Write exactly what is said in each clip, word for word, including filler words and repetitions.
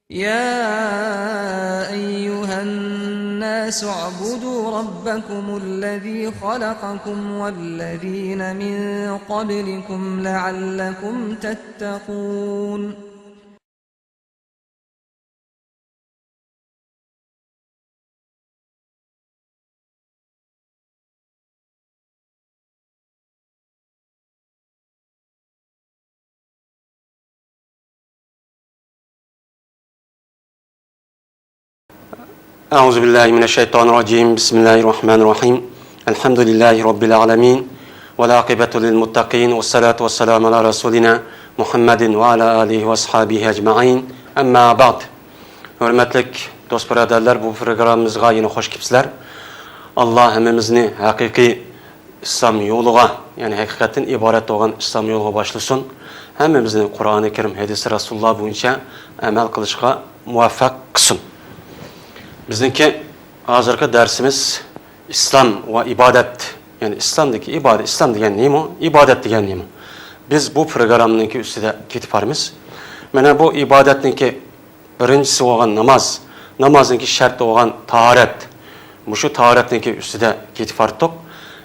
يا أيها الناس اعبدوا ربكم الذي خلقكم والذين من قبلكم لعلكم تتقون. أعوذ بالله من الشيطان الرجيم. بسم الله الرحمن الرحيم. الحمد لله رب العالمين. والعاقبة للمتقين. والصلاة والسلام على رسولنا محمد وعلى آله وأصحابه أجمعين. أما بعد. ھۆرمەتلىك دوست بۇرادەرلەر، بۇ پروگراممىمىزغا يەنە خوش كېلىپسىلەر. ئاللا ھەممىمىزنى ھەقىقىي ئىسلام يولىغا، يەنى ھەقىقەتتىن ئىبارەت بولغان ئىسلام يولىغا باشلىسۇن. ھەممىمىزنى قۇرئانى كەرىم، ھەدىسى رەسۇلۇللا بويىچە ئەمەل قىلىشقا مۇۋەپپەق قىلسۇن. بىزنىڭكى ھازىرقى دەرسىمىز ئىسلام ۋە ئىبادەت. يەنى ئىسلامدىكى ئىبادەت، ئىسلام دېگەن نېمە؟ ئىبادەت دېگەن نېمە؟ بىز بۇ پروگراممىنىڭكى ئۈستىدە كېتىپ بارىمىز. مانا بۇ ئىبادەتنىڭكى بىرىنچىسى بولغان ناماز، نامازنىڭكى شەرتى بولغان تاھارەت، مۇشۇ تاھارەتنىڭكى ئۈستىدە كېتىپ باراتتۇق.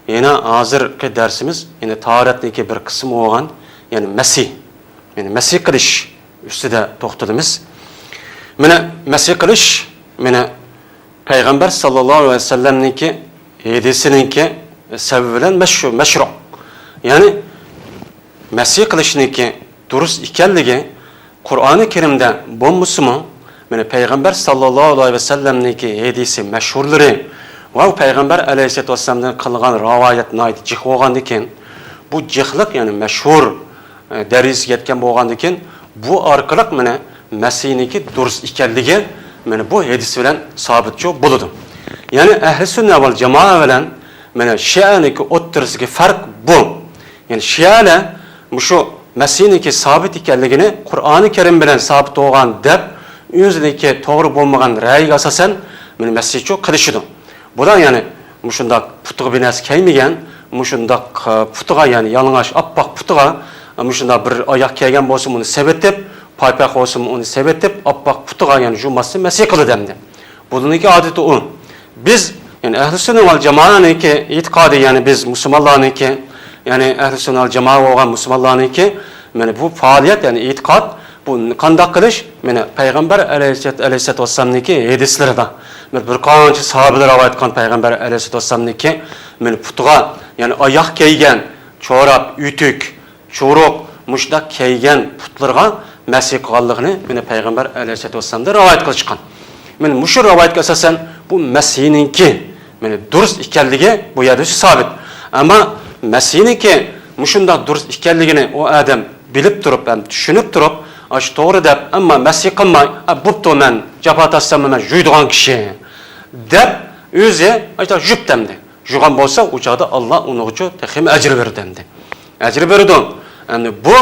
يەنە ھازىرقى دەرسىمىز يەنە تاھارەتنىڭكى بىر قىسمى بولغان، يەنى مەسى، يەنى مەسى قىلىش ئۈستىدە توختىلىمىز. مانا مەسى قىلىش، مانا پەيغەمبەر ساللاللاھۇ ئەلەيھى ۋەسەللەمنىڭكى ھەدىسىنىڭكى سەۋەبى بىلەن مەشھۇ-، مەشرۇ. يەنى مەسى قىلىشنىڭكى دۇرۇس ئىكەنلىكى قۇرئانى كەرىمدە بولمىسىمۇ، مانا پەيغەمبەر ساللاللاھۇ ئەلەيھى ۋەسەللەمنىڭكى ھەدىسى مەشھۇرلىرى ۋە پەيغەمبەر ئەلەيھىسسالاتۇ ۋەسسالامدىن قىلغان رىۋايەت ناھايىتى جىق بولغاندىكىن، بۇ جىقلىق، يەنى مەشھۇر، ئە، دەرىجىگە يەتكەن بولغاندىكىن، بۇ ئارقىلىق مانا مەسىھنىڭكى دۇرۇس ئىكەنلىكى مانا بۇ ھەدىس بىلەن سابىتچۇ بولىدۇ. يەنى ئەھلى سۈننە ۋەل جامائە بىلەن مانا شىئەنىڭكى ئوتتۇرىسىدىكى پەرق بۇ. يەنى شىئەلەر مۇشۇ مەسىھنىڭكى سابىت ئىكەنلىكىنى قۇرئانى كەرىم بىلەن سابىت بولغان دەپ، ئۆزىنىڭكى توغرا بولمىغان رەئيىگە ئاساسەن مانا مەسىھچۇ قىلىشىدۇ. بۇلار يەنى مۇشۇنداق پۇتىغا بىر نەرسە كىيمىگەن، مۇشۇنداق، ئە، پۇتىغا، يەنى يالىڭاچ ئاپئاق پۇتىغا، ئە، مۇشۇنداق بىر ئاياغ كىيگەن بولسىمۇ ئۇنى سېۋىتىپ، پايپاق بولسىمۇ ئۇنى سېۋىتىپ، ئاپئاق پۇتىغا، يەنى جۇماسى مەسىھ قىلىدۇ ئەمدى. بۇنىڭكى ئادىتى ئۇ. بىز، يەنى ئەھلى سۈننە ۋەل جامائەنىڭكى ئېتىقادى، يەنى بىز مۇسۇلمانلارنىڭكى، يەنى ئەھلى سۈننە ۋەل جامائە بولغان مۇسۇلمانلارنىڭكى مانا بۇ پائالىيەت، يەنى ئېتىقاد، بۇ قانداق قىلىش؟ مانا پەيغەمبەر ئەلەيھىسسالاتۇ، ئەلەيھىسسالاتۇ ۋەسسالامنىڭكى ھەدىسلىرىدا، بىر، بىر قانچە ساھابىلەر رىۋايەت قىلغان پەيغەمبەر ئەلەيھىسسالاتۇ ۋەسسالامنىڭكى مانا پۇتىغا، يەنى ئاياغ كىيگەن، چوراپ، ئۆتۈك، چۇرۇق، مۇشۇنداق كىيگەن پۇتلىرىغا مەسىھ قىلغانلىقىنى مانا پەيغەمبەر ئەلەيھىسسالاتۇ ۋەسسالامدىن رىۋايەت قىلىشقان. مانا مۇشۇ رىۋايەتكە ئاساسەن بۇ مەسىھنىڭكى مانا دۇرۇس ئىكەنلىكى بۇ يەردە سابىت. ئەمما مەسىھنىڭكى مۇشۇنداق دۇرۇس ئىكەنلىكىنى ئۇ ئادەم بىلىپ تۇرۇپ ھەم چۈشىنىپ تۇرۇپ، ئاشۇ توغرا دەپ، ئەمما مەسىھ قىلماي، «ئە، بوپتۇ، مەن جاپا تارتساممۇ مەن جۇيىدىغان كىشى» دەپ، ئۆزى ئاشۇنداق جۈپ دەمدى. جۇغان بولسا، ئۇ چاغدا ئاللا ئۇنىڭغىچۇ تېخىمۇ ئەجىر بېرىدۇ ئەمدى. ئەجىر بېرىدۇ. ئەمدى بۇ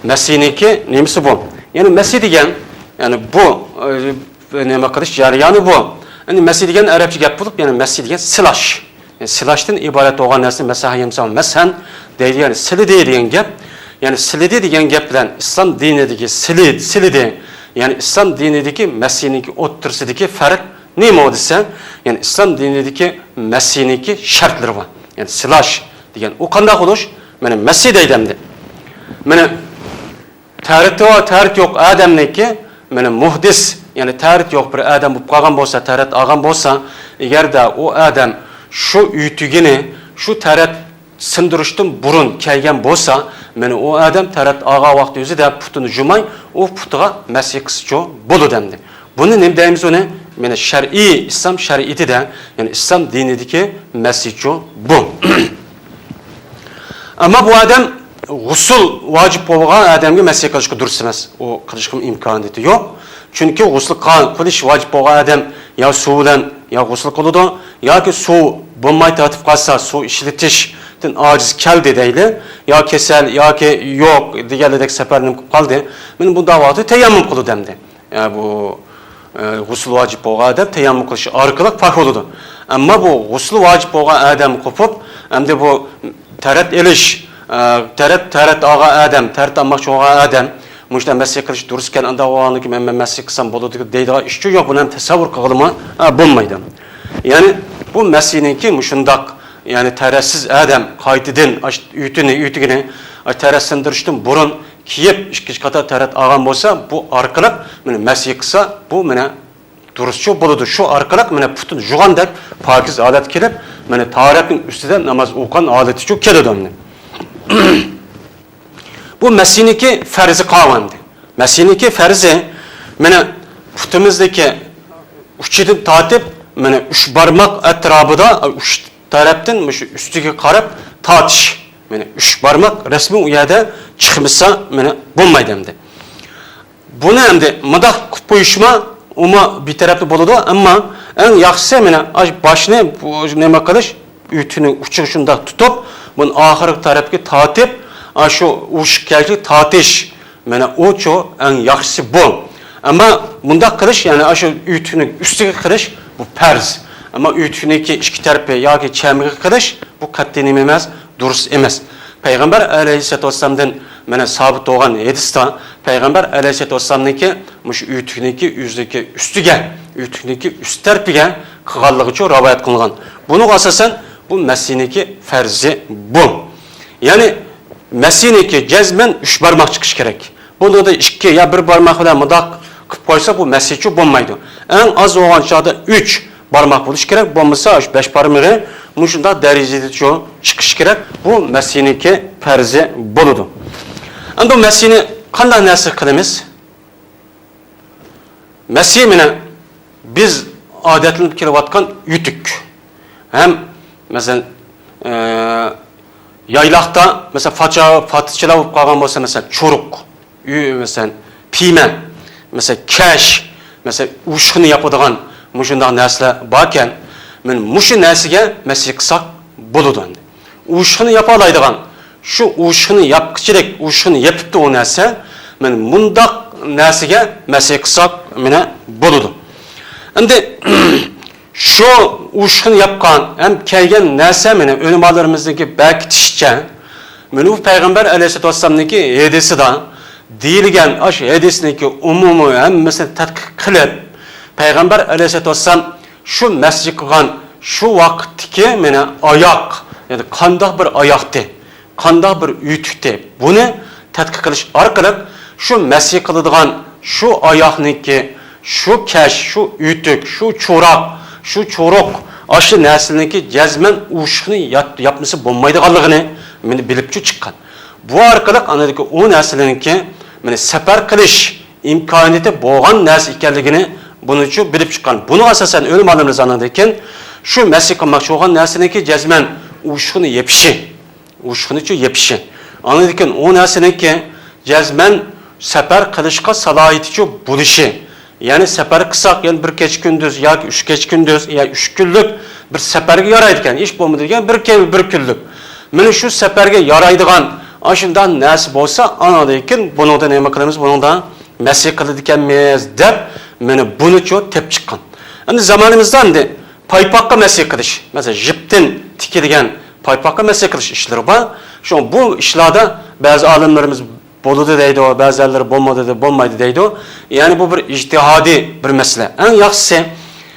مەسىھنىڭكى نېمىسى بۇ؟ يەنى مەسىھ دېگەن، يەنى بۇ، ئە، نېمە قىلىش جەريانى بۇ. يەنى مەسىھ دېگەن ئەرەبچە گەپ بولۇپ، يەنى مەسىھ دېگەن سىلاش. يەنى سىلاشتىن ئىبارەت بولغان نەرسىنى مەسەھە يەمسەڭ مەسەن دەيدۇ، يەنى سىلىدى دېگەن گەپ. يەنى سىلىدى دېگەن گەپ بىلەن ئىسلام دىنىدىكى سىلى-، سىلىدى، يەنى ئىسلام دىنىدىكى مەسىھنىڭكى ئوتتۇرىسىدىكى پەرق نېمە دېسە، يەنى ئىسلام دىنىدىكى مەسىھنىڭكى شەرتلىرى بار. يەنى سىلاش دېگەن ئۇ قانداق بولۇش؟ مانا مەسىھ دەيدۇ ئەمدى. مانا تەرىتى بار، تەرىتى يوق ئادەمنىڭكى، مانا مۇھدىس، يەنى تەرىتى يوق بىر ئادەم بولۇپ قالغان بولسا، تەرەت ئالغان بولسا، ئەگەردە ئۇ ئادەم شۇ ئۆتۈكىنى، شۇ تەرەت سىندۇرۇشتىن بۇرۇن كىيگەن بولسا، مانا ئۇ ئادەم تەرەت ئالغان ۋاقتى ئۆزىدە پۇتىنى جۇماي، ئۇ پۇتىغا مەسىھ قىلسىچۇ بولىدۇ ئەمدى. بۇنى نېمە دەيمىز ئۇنى؟ مانا شەرئىي، ئىسلام شەرىئىتىدە، يەنى ئىسلام دىنىدىكى مەسىھچۇ بۇ. ئەمما بۇ ئادەم غۇسۇل ۋاجىپ بولغان ئادەمگە مەسىھ قىلىشقا دۇرۇس ئەمەس. ئۇ قىلىشقا ئىمكانىيىتى يوق. چۈنكى غۇسۇل قا-، قىلىش ۋاجىپ بولغان ئادەم يا سۇ بىلەن يا غۇسۇل قىلىدۇ، ياكى سۇ بولماي تارتىپ قالسا، سۇ ئىشلىتىشتىن ئاجىز كەلدى دەيلى، يا كېسەل، ياكى يوق دېگەنلىدەك سەپەرنى قىلىپ قالدى. مانا بۇنداق ۋاقىتتا تەيەممۇم قىلىدۇ ئەمدى. يا بۇ، ئە، غۇسۇل ۋاجىپ بولغان ئادەم تەيەممۇم قىلىش ئارقىلىق پاك بولىدۇ. ئەمما بۇ غۇسۇل ۋاجىپ بولغان ئادەم قوپۇپ، ئەمدى بۇ تەرەت ئېلىش، ئە، تەرەت، تەرەت ئالغان ئادەم، تەرەت ئالماقچى بولغان ئادەم، مۇشۇنداق مەسىھ قىلىش دۇرۇسكەن، ئانداق بولغاندىكىن مەن، مەن مەسىھ قىلسام بولىدۇ دەيدىغان ئىشچۇ يوق، بۇنى ھەم تەسەۋۋۇر قىلغىلىمۇ، ھە، بولمايدۇ. يەنى بۇ مەسىھنىڭكى مۇشۇنداق، يەنى تەرەتسىز ئادەم قايتىدىن ئاش-، ئۆتۈنى، ئۆتۈكىنى، ئاش-، تەرەتسىندۈرۈشتىن بۇرۇن كىيىپ، ئىككىنچى قاتا تەرەت ئالغان بولسا، بۇ ئارقىلىق مانا مەسىھ قىلسا، بۇ مانا دۇرۇسچۇ بولىدۇ. شۇ ئارقىلىق مانا پۇتىنى يۇغاندەك پاكىز ھالەتكە كېلىپ، مانا تاھارەتنىڭ ئۈستىدە ناماز ئوقۇغان ھالىتىچۇ كېلىدۇ. بۇ مەسىھنىڭكى پەرزى قالغانىدى. مەسىھنىڭكى پەرزى، مانا پۇتىمىزدىكى ئۇچىدىن تارتىپ، مانا ئۈچ بارماق ئەتراپىدا، ئۈچ تەرەپتىن مۇشۇ ئۈستىگە قاراپ تارتىش. مانا ئۈچ بارماق رەسمىي ئۇ يەردە چىقمىسا، مانا بولمايدۇ ئەمدى. بۇنى ئەمدى مۇنداق قىلىپ قويۇشما، ئۇمۇ بىر تەرەپتە بولىدۇ، ئەمما ئەڭ ياخشىسى مانا ئاش باشنى بۇ نېمە قىلىش، ئۆتۈكنىڭ ئۇچىغا شۇنداق تۇتۇپ، بۇنى ئاخىرقى تەرەپكە تارتىپ، ئاشۇ ئۇششۇق كەلگۈچىگە تارتىش، مانا ئۇچۇ ئەڭ ياخشىسى بۇ. ئەمما مۇنداق قىلىش، يەنى ئاشۇ ئۆتۈكنىڭ ئۈستىگە قىلىش، بۇ پەرز. ئەمما ئۆتۈكنىڭكى ئىككى تەرىپى ياكى چەمگە قىلىش، بۇ قەتئىي نېمە ئەمەس، دۇرۇس ئەمەس. پەيغەمبەر ئەلەيھىسسالاتۇ ۋەسسالامدىن مانا سابىت بولغان ھەدىستە پەيغەمبەر ئەلەيھىسسالاتۇ ۋەسسالامنىڭكى مۇشۇ ئۆتۈكنىڭكى ئۆزىنىڭكى ئۈستىگە، ئۆتۈكنىڭكى ئۈست تەرىپىگە قىلغانلىقىچۇ رىۋايەت قىلىنغان. بۇنىڭغا ئاساسەن بۇ مەسىھنىڭكى پەرزى بۇ. يەنى مەسىھنىڭكى جەزمەن ئۈچ بارماق چىقىشى كېرەك. بۇنىڭدا ئىككى يا بىر بارماق بىلەن مۇنداق قىلىپ قويسا، بۇ مەسىھچۇ بولمايدۇ. ئەڭ ئاز بولغان چاغدا ئۈچ بارماق بولۇشى كېرەك، بولمىسا ئاشۇ بەش بارمىقى مۇشۇنداق دەرىجىدىچۇ چىقىشى كېرەك. بۇ مەسىھنىڭكى پەرزى بولىدۇ. ئەمدى بۇ مەسىھنى قانداق نەرسە قىلىمىز؟ مەسىھ مانا بىز ئادەتلىنىپ كېلىۋاتقان ئۆتۈك. ھەم، مەسىلەن، ئە، يايلاقتا، مەسىلەن، پاچا-، پاتىچىلار بولۇپ قالغان بولسا، مەسىلەن، چورۇق، ئۆ-، مەسىلەن، پىيمە، مەسىلەن، كەش، مەسىلەن، ئۇششۇقنى ياپىدىغان مۇشۇنداق نەرسىلەر باركەن، مانا مۇشۇ نەرسىگە مەسىھ قىلساق بولىدۇ ئەمدى. ئۇششۇقنى ياپالايدىغان، شۇ ئۇششۇقنى ياپقۇچىلىك، ئۇششۇقنى يېپىپتۇ ئۇ نەرسە، مانا مۇنداق نەرسىگە مەسىھ قىلساق مانا بولىدۇ. ئەمدى شۇ ئۇششۇقنى ياپقان ھەم كەلگەن نەرسە مانا ئۆلىمالىرىمىزنىڭكى بەركىتىشىچە، مانا بۇ پەيغەمبەر ئەلەيھىسسالاتۇ ۋەسسالامنىڭكى ھەدىسىدا دېيىلگەن ئاشۇ ھەدىسنىڭكى ئومۇمىي ھەممىسىنى تەتقىق قىلىپ، پەيغەمبەر ئەلەيھىسسالاتۇ ۋەسسالام شۇ مەسىھ قىلغان شۇ ۋاقىتتىكى مانا ئاياق، يەنى قانداق بىر ئاياقتى، قانداق بىر ئۆتۈكتى، بۇنى تەتقىق قىلىش ئارقىلىق شۇ مەسىھ قىلىدىغان شۇ ئاياقنىڭكى، شۇ كەش، شۇ ئۆتۈك، شۇ چوراق، شۇ چورۇق، ئاشۇ نەرسىلەرنىڭكى جەزمەن ئۇششۇقنى يات-، ياپمىسا بولمايدىغانلىقىنى مانا بىلىپچۇ چىققان. بۇ ئارقىلىق ئاندىكى ئۇ نەرسىلەرنىڭكى مانا سەپەر قىلىش ئىمكانىيىتى بولغان نەرسە ئىكەنلىكىنى بۇنىچۇ بىلىپ چىققان. بۇنىڭغا ئاساسەن ئۆلىمالىرىمىز ئاندىن كېيىن شۇ مەسىھ قىلماقچى بولغان نەرسىنىڭكى جەزمەن ئۇششۇقنى يېپىشى، ئۇششۇقنىچۇ يېپىشى. ئاندىن كېيىن ئۇ نەرسىنىڭكى جەزمەن سەپەر قىلىشقا سالاھىيىتىچۇ بولۇشى. يەنى سەپەر قىلساق، يەنە بىر كېچە كۈندۈز ياكى ئۈچ كېچە كۈندۈز يا ئۈچ كۈنلۈك بىر سەپەرگە يارايدىكەن. ھېچ بولمىدى دېگەن بىر كەي-، بىر كۈنلۈك. مانا شۇ سەپەرگە يارايدىغان ئاشۇنداق نەرسە بولسا، ئاندىن كېيىن بۇنىڭدا نېمە قىلىمىز؟ بۇنىڭدا مەسىھ قىلىدىكەنمىز دەپ، مانا بۇنىچۇ تېپىپ چىققان. ئەمدى زامانىمىزدا ئەمدى پايپاققا مەسىھ قىلىش، مەسىلەن، يىپتىن تىكىلگەن پايپاققا مەسىھ قىلىش ئىشلىرى بار. شۇڭا بۇ ئىشلاردا بەزى ئالىملىرىمىز بولىدۇ دەيدۇ، بەزىلەر بولمىدى، بولمايدۇ دەيدۇ. يەنى بۇ بىر ئىجتىھادىي بىر مەسىلە. ئەڭ ياخشىسى،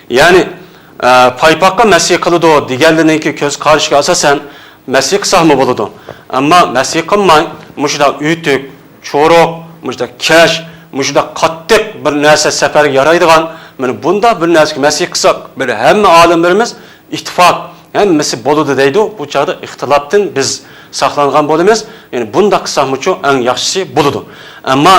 يەنى، ئە، پايپاققا مەسىھ قىلىدۇ دېگەنلەرنىڭكى كۆز قارىشىغا ئاساسەن مەسىھ قىلساقمۇ بولىدۇ. ئەمما مەسىھ قىلماي، مۇشۇنداق ئۆتۈك، چورۇق، مۇشۇنداق كەش، مۇشۇنداق قاتتىق بىر نەرسە سەپەرگە يارايدىغان، مانا بۇنداق بىر نەرسىگە مەسىھ قىلساق، بىر ھەممە ئالىملىرىمىز ئىتتىپاق، ھەممىسى بولىدۇ دەيدۇ. بۇ چاغدا ئىختىلاپتىن بىز ساقلانغان بولىمىز. يەنى بۇنداق قىلساقمۇچۇ ئەڭ ياخشىسى بولىدۇ. ئەمما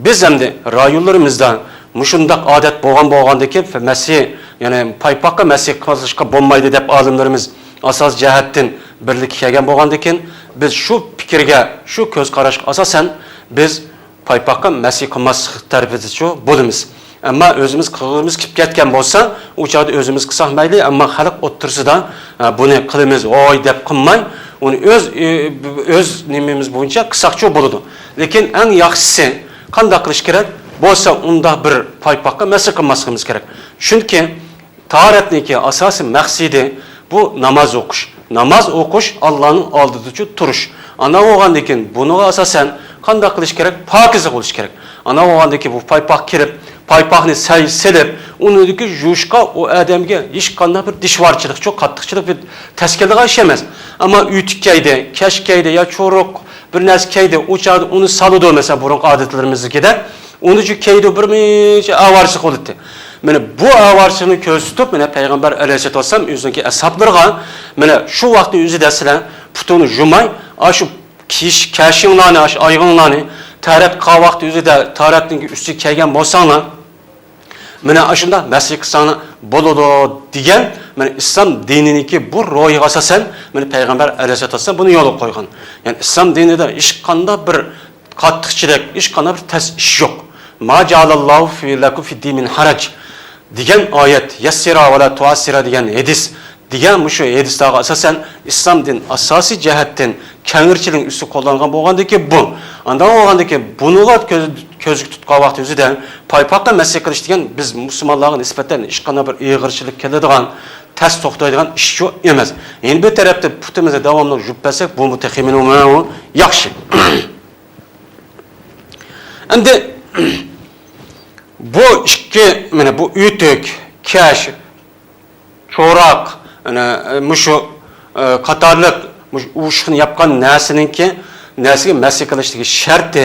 بىز ئەمدى رايونلىرىمىزدا مۇشۇنداق ئادەت بولغان بولغاندىكىن، مەسىھ، يەنى پايپاققا مەسىھ قىلىشقا بولمايدۇ دەپ ئالىملىرىمىز ئاساسىي جەھەتتىن بىرلىككە كەلگەن بولغاندىكىن، بىز شۇ پىكىرگە، شۇ كۆز قاراشقا ئاساسەن، بىز پايپاققا مەسىھ قىلماسلىق تەرىپىدىچۇ بولىمىز. ئەمما ئۆزىمىز قىلغۇمىز كېلىپ كەتكەن بولسا، ئۇ چاغدا ئۆزىمىز قىلساق مەيلى، ئەمما خەلق ئوتتۇرىسىدا، ئە، بۇنى قىلىمىز، ۋاي دەپ قىلماي، ئۇنى ئۆز، ئۆ-، ئۆز نېمىمىز بويىچە قىلساقچۇ بولىدۇ. لېكىن ئەڭ ياخشىسى قانداق قىلىش كېرەك؟ بولسا ئۇنداق بىر پايپاققا مەسىھ قىلماسلىقىمىز كېرەك. چۈنكى تاھارەتنىڭكى ئاساسىي مەقسىتى بۇ ناماز ئوقۇش. ناماز ئوقۇش، ئاللانىڭ ئالدىدىچۇ تۇرۇش. ئانداق بولغاندىكىن بۇنىڭغا ئاساسەن قانداق قىلىش كېرەك؟ پاكىزە بولۇش كېرەك. ئانا بولغاندىن كېيىن بۇ پايپاق كىرىپ، پايپاقنى سەي سېلىپ، ئۇنىڭدىكى يۇيۇشقا ئۇ ئادەمگە ھېچقانداق بىر دىشۋارچىلىقچۇ، قاتتىقچىلىق، بىر تەس كېلىدىغان ئىش ئەمەس. ئەمما ئۆتۈك كەيدى، كەش كەيدى يا چورۇق بىر نەرسە كەيدى، ئۇ چاغدا ئۇنى سالىدۇ، مەسىلەن، بۇرۇنقى ئادەتلىرىمىزدىكىدەك. ئۇنى شۇ كەيدۇ، بىر مۇنچە ئاۋارىچىلىق بولاتتى. مانا بۇ ئاۋارىچىلىقنى كۆزدە تۇتۇپ، مانا پەيغەمبەر ئەلەيھىسسالاتۇ ۋەسسالام ئۆزىنىڭكى ئەسھابلىرىغا، مانا شۇ ۋاقىتنىڭ ئۆزىدە سىلەر پۇتۇڭنى يۇماي، ئاشۇ كىش-، كەشىڭلارنى، ئاشۇ ئايىغىڭلارنى تەھارەت قىلغان ۋاقتى ئۆزىدە تەھارەتنىڭ ئۈستىگە كەلگەن بولساڭلار، مانا ئاشۇنداق مەسىھ قىلساڭلار بولىدۇ دېگەن، مانا ئىسلام دىنىنىڭكى بۇ روھىغا ئاساسەن، مانا پەيغەمبەر ئەلەيھىسسالاتۇ ۋەسسالام بۇنى يولغا قويغان. يەنى ئىسلام دىنىدا ھېچقانداق بىر قاتتىقچىلىق، ھېچقانداق بىر تەس ئىش يوق. ما جەئەلەللاھۇ فى لەكۇم فىددىنى مىن ھەرەج دېگەن ئايەت، يەسسىرا ۋە لا تۇئەسسىرا دېگەن ھەدىس، دېگەن مۇشۇ ھەدىسلەرگە ئاساسەن، ئىسلام دىن ئاساسىي جەھەتتىن كەڭرىچىلىك ئۈستىدە قوللانغان بولغاندىكىن بۇ. ئانداق بولغاندىكىن بۇنىڭغا كۆز-، كۆزگە تۇتقان ۋاقتى ئۆزىدە پايپاققا مەسىھ قىلىش دېگەن بىز مۇسۇلمانلارغا نىسبەتەن ھېچقانداق بىر ئېغىرچىلىق كېلىدىغان، تەس توختايدىغان ئىشچۇ ئەمەس. يەنە بىر تەرەپتىن پۇتىمىزنى داۋاملىق يۇيۇپ بەرسەك، بۇمۇ تېخىمۇ ياخشى. ئەمدى بۇ ئىككى، مانا بۇ ئۆتۈك، كەش، چوراق، ئەنە، مۇشۇ، ئە، قاتارلىق مۇشۇ ئۇۋۇشۇقنى ياپقان نەرسىنىڭكى، نەرسىگە مەسىھ قىلىشتىكى شەرتى،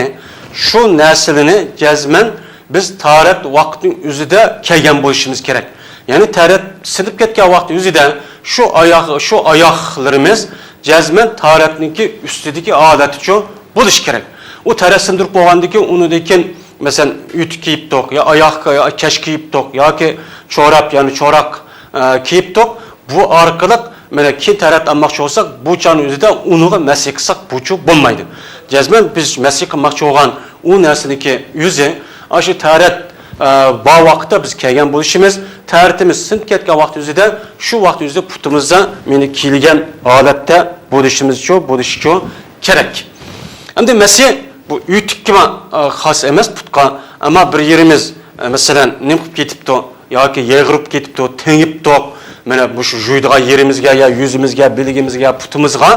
شۇ نەرسىلەرنى جەزمەن بىز تەھارەت ۋاقتىنىڭ ئۆزىدە كىيگەن بولۇشىمىز كېرەك. يەنى تەھارەت سىنىپ كەتكەن ۋاقىت ئۆزىدە شۇ ئاياغ-، شۇ ئاياغلىرىمىز جەزمەن تەھارەتنىڭكى ئۈستىدىكى ھالەتتىچۇ بولۇشى كېرەك. ئۇ تەھارەت سىندۇرۇپ بولغاندىن كېيىن، ئۇنىڭدىن كېيىن، مەسىلەن، ئۆتۈك كىيىپتۇق، يا ئاياغ، يا كەش كىيىپتۇق ياكى چوراپ، يەنى چوراق، ئە، كىيىپتۇق. بۇ ئارقىلىق، مانا، كېيىن تەھارەت ئالماقچى بولساق، بۇ چاغنىڭ ئۆزىدە ئۇنىڭغا مەسىھ قىلساق، بۇچۇ بولمايدۇ. جەزمەن بىز مەسىھ قىلماقچى بولغان ئۇ نەرسىنىڭكى ئۆزى، ئاشۇ تەھارەت، ئە، بار ۋاقىتتا بىز كىيگەن بولۇشىمىز، تەھارىتىمىز سىنىپ كەتكەن ۋاقىت ئۆزىدە، شۇ ۋاقىت ئۆزىدە پۇتىمىزدا مانا كىيىلگەن ھالەتتە بولۇشىمىزچۇ، بولۇشىچۇ كېرەك. ئەمدى مەسىھ بۇ ئۆتۈككىمۇ، ئە، خاس ئەمەس پۇتقا، ئەمما بىر يېرىمىز، ئە، مەسىلەن، نېمە قىلىپ كېتىپتۇ ياكى يېغىرىپ كېتىپتۇ، تېڭىپتۇ، مانا مۇشۇ يۇيىدىغان يېرىمىزگە يا يۈزىمىزگە، بىلىگىمىزگە، پۇتىمىزغا،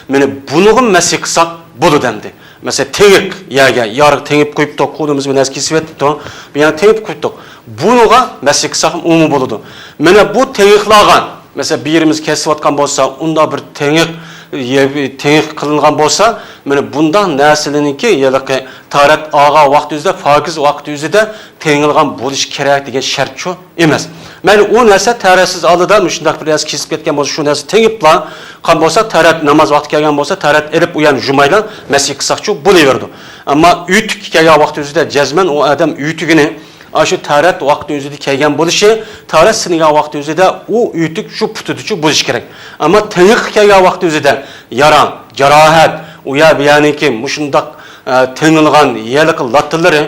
مانا بۇنىغا مەسىھ قىلساق بولىدۇ ئەمدى. مەسىلەن، تېڭىق يەرگە يارىغا تېڭىپ قويۇپتۇق، قولىمىز بىلەن نەرسە كېسىۋېتىپتۇ، بۇ يەرگە تېڭىپ قويۇپتۇق. بۇنىغا مەسىھ قىلساق ئۇمۇ بولىدۇ. مانا بۇ تېڭىقلارغا، مەسىلەن، بىر يېرىمىز كېسىۋاتقان بولسا، ئۇنداق بىر تېڭىق، يە-، تېڭىق قىلىنغان بولسا، مانا بۇنداق نەرسىلەرنىڭكى ھېلىقى تاھارەت ئالغان ۋاقتى ئۆزىدە، پاكىز ۋاقتى ئۆزىدە تېڭىلغان بولۇشى كېرەك دېگەن شەرتچۇ ئەمەس. مەيلى، ئۇ نەرسە تەھارەتسىز ھالدا مۇشۇنداق بىر نەرسە كېسىپ كەتكەن بولسا، شۇ نەرسە تېڭىپلا قان بولسا، تەھارەت ناماز ۋاقتى كەلگەن بولسا، تەھارەت ئېلىپ ئۇ يەرنى يۇمايلا مەسىھ قىلساقچۇ بولۇۋېرىدۇ. ئەمما ئۆتۈككە كەلگەن ۋاقتى ئۆزىدە جەزمەن ئۇ ئادەم ئۆتۈكىنى ئاشۇ تەھارەت ۋاقتى ئۆزىدە كىيگەن بولۇشى، تەھارەت سىنىگەن ۋاقتى ئۆزىدە ئۇ ئۆتۈك شۇ پۇتىدىچۇ بولۇشى كېرەك. ئەمما تېڭىققا كەلگەن ۋاقتى ئۆزىدە يارا، جاراھەت، ئۇ يەر بۇ يەرنىڭكى مۇشۇنداق، ئە، تېڭىلغان ھېلىقى لاتىلىرى،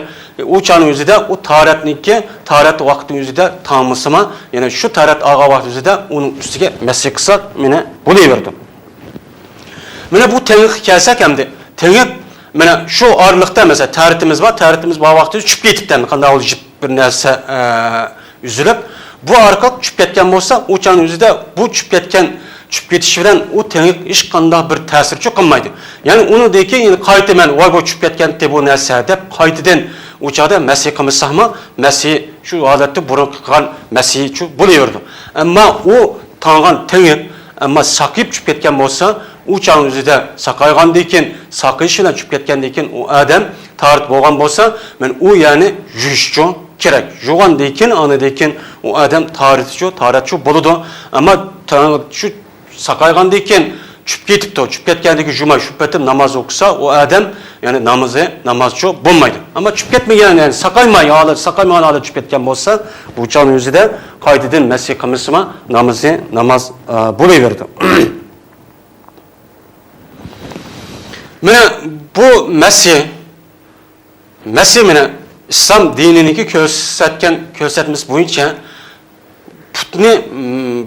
ئۇ چاغنىڭ ئۆزىدە ئۇ تاھارەتنىڭكى، تاھارەت ۋاقتىنىڭ ئۆزىدە تاڭمىسىما، يەنى شۇ تاھارەت ئالغان ۋاقتى ئۆزىدە ئۇنىڭ ئۈستىگە مەسىھ قىلساق، مانا بولۇۋېرىدۇ. مانا بۇ تېڭىققا كەلسەك ئەمدى، تېڭىق مانا شۇ ئارىلىقتا، مەسىلەن، تەھارىتىمىز بار، تەھارىتىمىز بار ۋاقتىدا چۈشۈپ كېتىپتۇ، قانداق بولۇپ بىر نەرسە، ئە، ئۈزۈلۈپ، بۇ ئارقىلىق چۈشۈپ كەتكەن بولسا، ئۇ چاغنىڭ ئۆزىدە بۇ چۈشۈپ كەتكەن، چۈشۈپ كېتىشى بىلەن ئۇ تېڭىق ھېچقانداق بىر تەسىرچۇ قىلمايدۇ. يەنى ئۇنىڭدىن كېيىن يەنە قايتا مەن، ۋاي، بۇ چۈشۈپ كەتكەنتى بۇ نەرسە دەپ قايتىدىن ئۇ چاغدا مەسىھ قىلمىساقمۇ، مەسىھ شۇ ھالەتتە بۇرۇن قىلغان مەسىھچۇ بولۇۋېرىدۇ. ئەمما ئۇ تاڭغان تېڭىق، ئەمما ساقىيىپ چۈشۈپ كەتكەن بولسا، ئۇ چاغنىڭ ئۆزىدە ساقايغاندىن كېيىن، ساقىيىشى بىلەن چۈشۈپ كەتكەندىن كېيىن ئۇ ئادەم تاھارەت بولغان بولسا، مەن ئۇ يەرنى يۇيۇشچۇ كېرەك. يۇغاندىن كېيىن، ئاندىن كېيىن ئۇ ئادەم تاھارەتچۇ، تاھارەتچۇ بولىدۇ. ئەمما تا-، شۇ ساقايغاندىن كېيىن چۈشۈپ كېتىپتۇ. چۈشۈپ كەتكەندىن كېيىن يۇماي شۇ پېتىم ناماز ئوقۇسا، ئۇ ئادەم، يەنى نامىزى نامازچۇ بولمايدۇ. ئەمما چۈشۈپ كەتمىگەن، يەنى ساقايماي ھالەت، ساقايمىغان ھالەتتە چۈشۈپ كەتكەن بولسا، بۇ چاغنىڭ ئۆزىدە قايتىدىن مەسىھ قىلمىسىمۇ، نامىزى ناماز، ئە، بولۇۋېرىدۇ. مانا بۇ مەسىھ، مەسىھ مانا ئىسلام دىنىنىڭكى كۆرسەتكەن كۆرسەتمىسى بويىچە پۇتنى،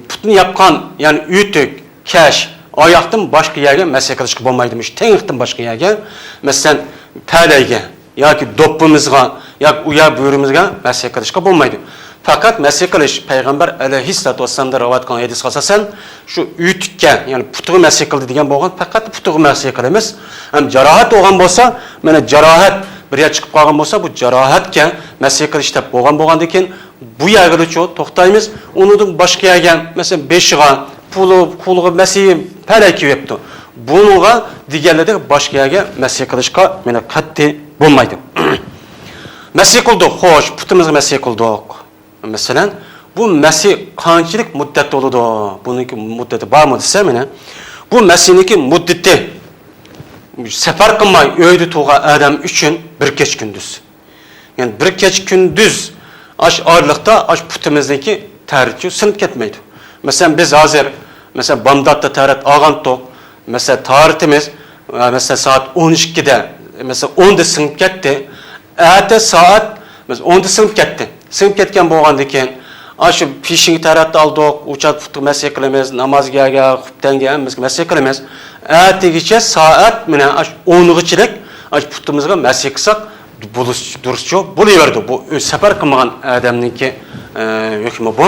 پۇتنى ياپقان، يەنى ئۆتۈك، كەش، ئاياقتىن باشقا يەرگە مەسىھ قىلىشقا بولمايدۇ. مۇشۇ تېڭىقتىن باشقا يەرگە، مەسىلەن، پەلەيگە ياكى دوپپىمىزغا ياكى ئۇيا بۆرىمىزگە مەسىھ قىلىشقا بولمايدۇ. پەقەت مەسىھ قىلىش، پەيغەمبەر ئەلەيھىسسالاتۇ ۋەسسالامدىن رىۋايەت قىلىنغان ھەدىسكە ئاساسەن، شۇ ئۆتۈككە، يەنى پۇتىغا مەسىھ قىلدى دېگەن بولغان، پەقەت پۇتىغا مەسىھ قىلىمىز. ھەم جاراھەت بولغان بولسا، مانا جاراھەت بىر يەر چىقىپ قالغان بولسا، بۇ جاراھەتكە مەسىھ قىلىش دەپ بولغان بولغاندىن كېيىن، بۇ يەرگىچۇ توختايمىز. ئۇنىڭدىن باشقا يەرگە، مەسىلەن، بېشىغا، قولى-، قولىغا مەسىھ پەلەي كېلىۋېپتۇ. بۇنىڭغا دېگەنلىرىدەك باشقا يەرگە مەسىھ قىلىشقا مانا قەتئىي بولمايدۇ. مەسىھ قىلدۇق، خوش، پۇتىمىزغا مەسىھ قىلدۇق. مەسىلەن، بۇ مەسىھ قانچىلىك مۇددەت بولىدۇ؟ بۇنىڭكى مۇددىتى بارمۇ دېسە، مانا، بۇ مەسىھنىڭكى مۇددىتى سەپەر قىلماي ئۆيدە تۇرغان ئادەم ئۈچۈن بىر كېچە كۈندۈز. يەنى بىر كېچە كۈندۈز ئاش ئارىلىقتا ئاش پۇتىمىزنىڭكى تەرىتى سىنىپ كەتمەيدۇ. مەسىلەن، بىز ھازىر، مەسىلەن، بامداتتا تەرەت ئالغانتۇق. مەسىلەن، تارىتىمىز، مەسىلەن، سائەت ئون ئىككىدە، مەسىلەن، ئوندا سىڭىپ كەتتى. ئەتە سائەت، مەسىلەن، ئوندا سىڭىپ كەتتى. سىڭىپ كەتكەن بولغاندىن كېيىن، ئاشۇ پېشىنگە تەرەت ئالدۇق، ئۇ چاغ پۇتقا مەسىھ قىلىمىز، نامازگە، خۇپتەنگە ھەممىسىگە مەسىھ قىلىمىز. ئەتىگىچە سائەت، مانا، ئاشۇ ئونغىچىلىك، ئاشۇ پۇتىمىزغا مەسىھ قىلساق، بولۇش، دۇرۇسچۇ بولۇۋېرىدۇ. بۇ ئۆزى سەپەر قىلمىغان ئادەمنىڭكى، ئە، ھۆكمى بۇ.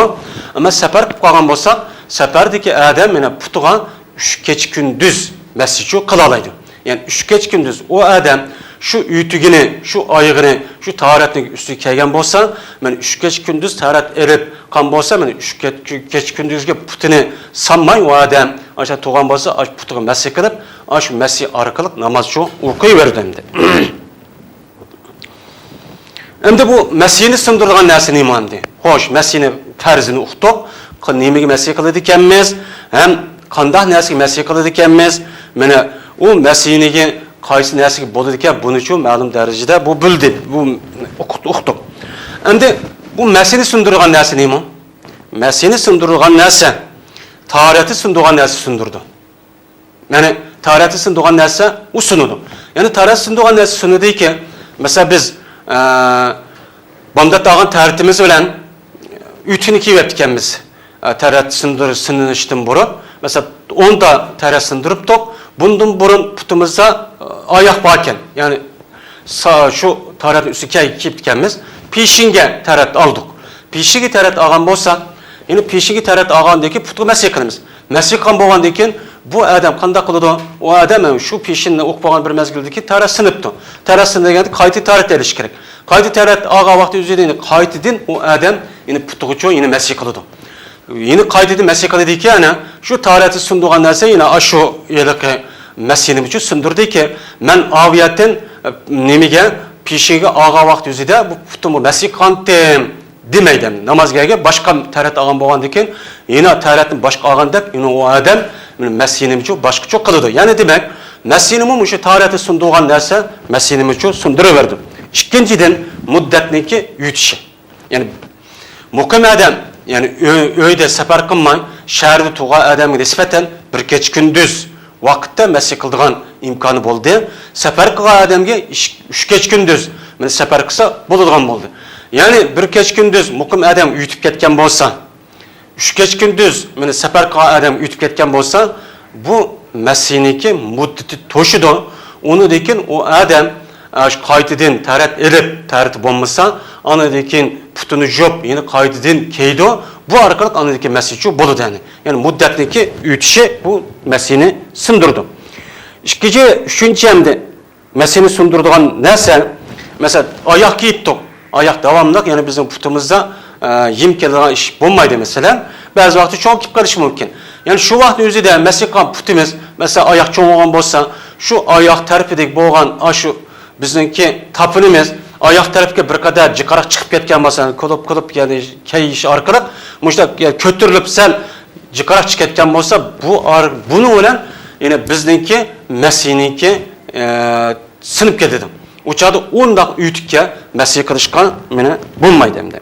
ئەمما سەپەر قىلىپ قالغان بولسا، سەپەردىكى ئادەم، مانا، پۇتىغا ئۈچ كېچە كۈندۈز مەسىھچۇ قىلالايدۇ. يەنى ئۈچ كېچە كۈندۈز ئۇ ئادەم شۇ ئۆتۈكىنى، شۇ ئايىغىنى، شۇ تارەتنىڭ ئۈستىگە كىيگەن بولسا، مانا، ئۈچ كېچە كۈندۈز تارەت ئېلىپ قالغان بولسا، مانا، ئۈچ كېچە، كېچە كۈندۈزگە پۇتىنى سانماي ئۇ ئادەم ئاشۇ تۇرغان بولسا، ئاشۇ پۇتىغا مەسىھ قىلىپ، ئاشۇ مەسىھ ئارقىلىق نامازچۇ ئوقۇيۋېرىدۇ ئەمدى. ئەمدى بۇ مەسىھنى سۇندۇرىدىغان نەرسە نېمە ئەمدى؟ خوش، مەسىھنى پەرزىنى ئۇقتۇق. ق-، نېمىگە مەسىھ قىلىدىكەنمىز؟ ھەم قانداق نەرسىگە مەسىھ قىلىدىكەنمىز؟ مانا ئۇ مەسىھنىڭكى قايسى نەرسىگە بولىدىكەن، بۇنىچۇ مەلۇم دەرىجىدە بۇ بىلدى، بۇ ئۇقت-، ئۇقتۇق. ئەمدى بۇ مەسىھنى سۇندۇرىدىغان نەرسە نېمە؟ مەسىھنى سۇندۇرىدىغان نەرسە، تارەتنى سۇندۇرغان نەرسە سۇندۇرىدۇ. يەنى تارەتنى سۇندۇرغان نەرسە ئۇ سۇنىدۇ. يەنى تارەتنى سۇندۇرغان نەرسە سۇنىدىكى، مەسىلەن، بىز، ئە، بامدات ئالغان تارەتىمىز بىلەن ئۆتۈكنى كىيىۋەپتىكەنمىز. ئە، تارەت سۇندۇر-، سۇنۇشتىن بۇرۇن، مەسىلەن، ئوندا تارەت سۇندۇرۇپتۇق. بۇندىن بۇرۇن پۇتىمىزدا، ئە، ئاياق باركەن، يەنى سا-، شۇ تارەتنى ئۈستىگە كىي-، كىيىپتىكەنمىز. پېشىنگە تارەت ئالدۇق. پېشىنگە تارەت ئالغان بولسا، يەنى پېشىنگە تارەت ئالغاندىن كېيىن پۇتقا مەسىھ قىلىمىز. مەسىھ قىلغان بولغاندىن كېيىن بۇ ئادەم قانداق قىلىدۇ؟ ئۇ ئادەم شۇ پېشىننى ئوقۇپ بولغان بىر مەزگىلدىن كېيىن تارەت سۇنۇپتۇ. تارەت سۇندى دېگەندە قايتا تارەت ئېلىش كېرەك. قايتا تارەت ئالغان ۋاقتى ئۆزىدە يەنى قايتىدىن ئۇ ئادەم يەنى پۇتىغىچۇ يەنى مەسىھ قىلىدۇ. يەنى قايتىدىن مەسىھ قىلىدىكەن، شۇ تارەتنى سۇندۇرغان نەرسە يەنە ئاشۇ ھېلىقى مەسىھنىمۇچۇ سۇندۇردىكى، مەن ئاۋۇيەتتىن، ئە، نېمىگە، پېشىنگە ئالغان ۋاقتى ئۆزىدە بۇ پۇتۇمغا مەسىھ قىلغانتىم. دېمەيدۇ. نامازگەرگە باشقا تارەت ئالغان بولغاندىن كېيىن، يەنە تارەتنى باشقا ئالغاندەك، يەنە ئۇ ئادەم مەسىھنىمۇچۇ باشقىچە قىلىدۇ. يەنى دېمەك، مەسىھنىمۇ مۇشۇ تارەتنى سۇندۇرغان نەرسە مەسىھنىمۇچۇ سۇندۇرۇۋېرىدۇ. ئىككىنچىدىن، مۇددەتنىڭكى ئۆتۈشى. يەنى مۇقىم ئادەم، يەنى ئۆ-، ئۆيدە سەپەر قىلماي، شەھەردە تۇرغان ئادەمگە نىسبەتەن بىر كېچە كۈندۈز ۋاقىتتا مەسىھ قىلىدىغان ئىمكانى بولدى. سەپەر قىلغان ئادەمگە ئىش-، ئۈچ كېچە كۈندۈز مانا سەپەر قىلسا بولىدىغان بولدى. يەنى بىر كېچە كۈندۈز مۇقىم ئادەم ئۆتۈپ كەتكەن بولسا، ئۈچ كېچە كۈندۈز مانا سەپەر قىلغان ئادەم ئۆتۈپ كەتكەن بولسا، بۇ مەسىھنىڭكى مۇددىتى توشىدۇ. ئۇنىڭدىن كېيىن ئۇ ئادەم، ئە، شۇ قايتىدىن تەرەت ئېلىپ، تەرىتى بولمىسا، ئاندىن كېيىن پۇتىنى يۇيۇپ، يەنە قايتىدىن كىيىدۇ. بۇ ئارقىلىق ئاندىن كېيىن مەسىھچۇ بولىدۇ، يەنى. يەنى مۇددەتنىڭكى ئۆتۈشى بۇ مەسىھنى سۇندۇرىدۇ. ئىككىنچى، ئۈچىنچى ئەمدى مەسىھنى سۇندۇرىدىغان نەرسە، مەسىلەن، ئاياق كىيىپتۇق. ئاياق داۋاملىق، يەنى بىزنىڭ پۇتىمىزدا، ئە، يېم كېلىدىغان ئىش بولمايدۇ، مەسىلەن. بەزى ۋاقىتتا چوڭ كېلىپ قېلىشى مۇمكىن. يەنى شۇ ۋاقىتنىڭ ئۆزىدە مەسىھ قىلغان پۇتىمىز، مەسىلەن، ئاياق چوڭ بولغان بولسا، شۇ ئاياق تەرىپىدىكى بولغان ئاشۇ بىزنىڭكى تاپىنىمىز ئاياق تەرەپكە بىر قەدەر جىقراق چىقىپ كەتكەن بولسا، كۇلۇپ، كۇلۇپ، يەنى كېيىش ئارقىلىق مۇشۇنداق، يەنى كۆتۈرۈلۈپ سەل جىقراق چىقىپ كەتكەن بولسا، بۇ ئار-، بۇنىڭ بىلەن يەنى بىزنىڭكى مەسىھنىڭكى، ئە، سىنىپ كېتىدۇ. ئۇ چاغدا ئۇنداق ئۆتۈككە مەسىھ قىلىشقا مانا بولمايدۇ ئەمدى.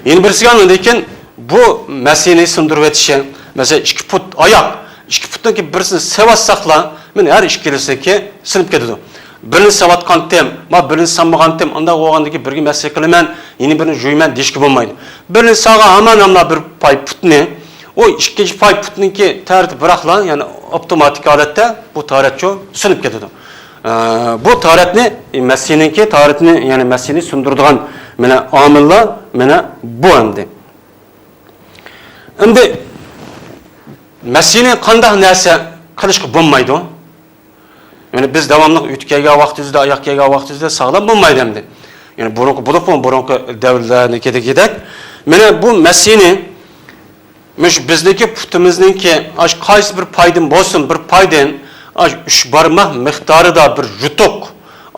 يەنە بىرسىگە ئاندىن كېيىن بۇ مەسىھنى سۇندۇرۇۋېتىشى، مەسىلەن، ئىككى پۇت ئاياق، ئىككى پۇتنىڭكى بىرسىنى سېۋەتساقلا، مانا ھەر ئىككىلىسىنىڭكى سىنىپ كېتىدۇ. بىرىنى سېۋەتقانتىم، ما بىرىنى سانمىغانتىم، ئانداق بولغاندىن كېيىن بىرىگە مەسىھ قىلىمەن، يەنە بىرىنى جۇيىمەن دېيىشكە بولمايدۇ. بىرىنى سالغان ھامان ھەملا بىر پاي پۇتنى، ئۇ ئىككىنچى پاي پۇتنىڭكى تەرىتى بىراقلا، يەنى ئاپتوماتىك ھالەتتە بۇ تارەتچۇ سۇنۇپ كېتىدۇ. ئە، بۇ تارەتنى، مەسىھنىڭكى تارەتنى، يەنى مەسىھنى سۇندۇرىدىغان مانا ئامىللار مانا بۇ ئەمدى. ئەمدى مەسىنى قانداق نەرسە قىلىشقا بولمايدۇ؟ يەنى بىز داۋاملىق ئۆتۈپ كەلگەن ۋاقتىمىزدا، ئاياغ كەلگەن ۋاقتىمىزدا ساغلام بولمايدۇ ئەمدى. يەنى بۇرۇنقى، بولۇپمۇ بۇرۇنقى دەۋرلەرنىڭكىدەك. مانا بۇ مەسىنى مۇشۇ بىزنىڭكى پۇتىمىزنىڭكى ئاش قايسى بىر پايدىن بولسۇن، بىر پايدىن ئاش ئۈچ بارماق مىقدارىدا بىر يۇتۇق،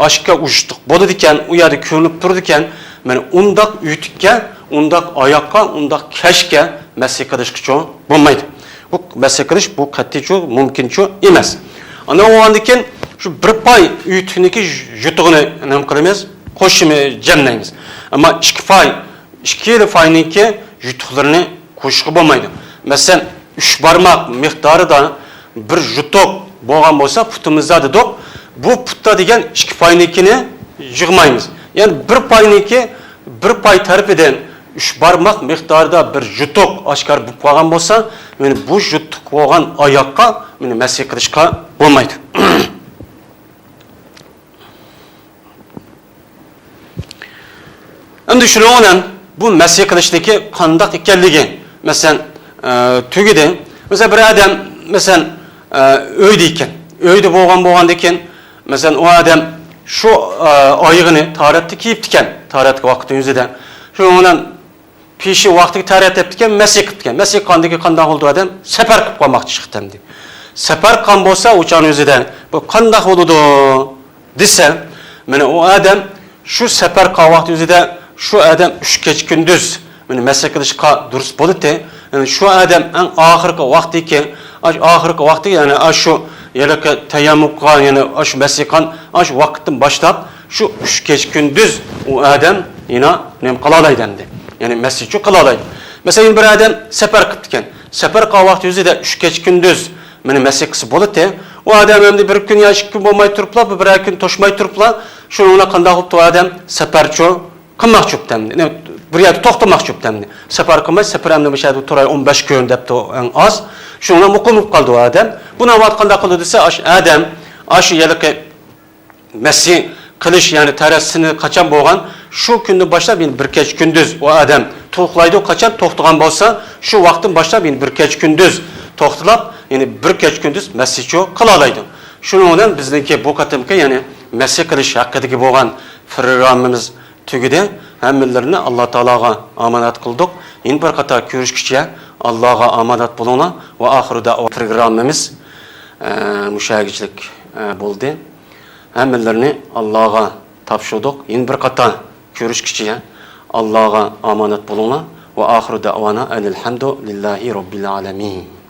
ئاشكا ئۇ يۇتۇق بولىدىكەن، ئۇ يەردە كۆرۈنۈپ تۇرىدىكەن. مانا ئۇنداق ئۆتۈككە، ئۇنداق ئاياققا، ئۇنداق كەشكە مەسىھ قىلىشقىچۇ بولمايدۇ. بۇ مەسىھ قىلىش بۇ قەتئىيچۇ مۇمكىنچۇ ئەمەس. ئاندىن بولغاندىن كېيىن شۇ بىر پاي ئۆتۈكنىڭكى يۇتۇقىنى نېمە قىلىمىز؟ قوشىمىز، جەملەيمىز. ئەمما ئىككى پاي، ئىككىلا پاينىڭكى يۇتۇقلىرىنى قوشۇشقا بولمايدۇ. مەسىلەن، ئۈچ بارماق مىقدارىدا بىر يۇتۇق بولغان بولسا پۇتىمىزدا دېدۇق، بۇ پۇتتا دېگەن ئىككى پاينىڭكىنى يىغمايمىز. يەنى بىر پاينىڭكى، بىر پاي تەرىپىدىن ئۈچ بارماق مىقدارىدا بىر يۇتۇق ئاشكارا بولۇپ قالغان بولسا، مانا بۇ يۇتۇق بولغان ئاياققا مانا مەسىھ قىلىشقا بولمايدۇ. ئەمدى شۇنىڭ بىلەن بۇ مەسىھ قىلىشنىڭكى قانداق ئىكەنلىكى، مەسىلەن، ئە، تۈگىدى. مەسىلەن، بىر ئادەم، مەسىلەن، ئە، ئۆيدە ئىكەن. ئۆيدە بولغان، بولغاندىن كېيىن، مەسىلەن، ئۇ ئادەم شۇ، ئە، ئايىغىنى تارەتتە كىيىپتىكەن، تارەتتىكى ۋاقىتنىڭ ئۆزىدە. شۇنىڭ بىلەن پېشى ۋاقتىغا تەرەت دەپتىكەن، مەسىھ قىپتىكەن. مەسىھ قىلغاندىن كېيىن قانداق بولدى ئادەم؟ سەپەر قىلىپ قالماقچى چىقتى ئەمدى. سەپەر قىلغان بولسا، ئۇ چاغنىڭ ئۆزىدە بۇ قانداق بولىدۇ دېسە، مانا ئۇ ئادەم شۇ سەپەر قىلغان ۋاقتى ئۆزىدە شۇ ئادەم ئۈچ كېچە كۈندۈز مانا مەسىھ قىلىشقا دۇرۇس بولىدۇ. يەنى شۇ ئادەم ئەڭ ئاخىرقى ۋاقتىكى، ئاش-، ئاخىرقى ۋاقتى، يەنى ئاشۇ ھېلىقى تەيەممۇم قىلغان، يەنى ئاشۇ مەسىھ قىلغان ئاشۇ ۋاقىتتىن باشلاپ شۇ ئۈچ كېچە كۈندۈز ئۇ ئادەم يەنە نېمە قىلالايدۇ ئەمدى؟ يەنى مەسىھچۇ قىلالايدۇ. مەسىلەن، بىر ئادەم سەپەر قىپتىكەن. سەپەر قىلغان ۋاقتى ئۆزىدە ئۈچ كېچە كۈندۈز مانا مەسىھ قىلسا بولىدۇ. ئۇ ئادەم ئەمدى بىر كۈن يا ئىككى كۈن بولماي تۇرۇپلا، بىر، بىرەر كۈن توشماي تۇرۇپلا، شۇنىڭ بىلەن قانداق قىلىپتۇ ئۇ ئادەم؟ سەپەرچۇ قىلماقچى بوپتۇ ئەمدى. بىر يەردە توختىماقچى بوپتۇ ئەمدى. سەپەر قىلماي، سەپەر ئەمدى مۇشۇ يەردە تۇراي ئون بەش كۈن دەپتۇ ئەڭ ئاز. شۇنىڭ بىلەن مۇقىم بولۇپ قالدى ئۇ ئادەم. بۇ ناۋادا قانداق قىلىدۇ دېسە، ئاشۇ ئادەم، ئاشۇ ھېلىقى مەسىھ قىلىش، يەنى تەرەت سىنى قاچان بولغان، شۇ كۈندىن باشلاپ يەنە بىر كېچە كۈندۈز ئۇ ئادەم توختايدۇ. قاچان توختىغان بولسا، شۇ ۋاقىتتىن باشلاپ يەنە بىر كېچە كۈندۈز توختىلاپ، يەنە بىر كېچە كۈندۈز مەسىھچۇ قىلالايدۇ. شۇنىڭ بىلەن بىزنىڭكى بۇ قېتىمقى، يەنى مەسىھ قىلىش ھەققىدىكى بولغان پروگراممىمىز تۈگىدى. ھەممىلىرىنى ئاللا تائالاغا ئامانەت قىلدۇق. يەنە بىر قېتىم كۆرۈشكىچە ئاللاغا ئامانەت بولۇڭلار. ۋە ئاخىرۇ دەئۋا پروگراممىمىز، ئە، مۇشۇ يەرگىچىلىك، ئە، بولدى. ھەممىلىرىنى ئاللاغا تاپشۇردۇق. يەنە بىر قېتىم كۆرۈشكىچە ئاللاغا ئامانەت بولۇڭلار. ۋە ئاخىرۇ دەئۋانا ئەنىل ھەمدۇ لىللاھى رەببىل ئالەمىن.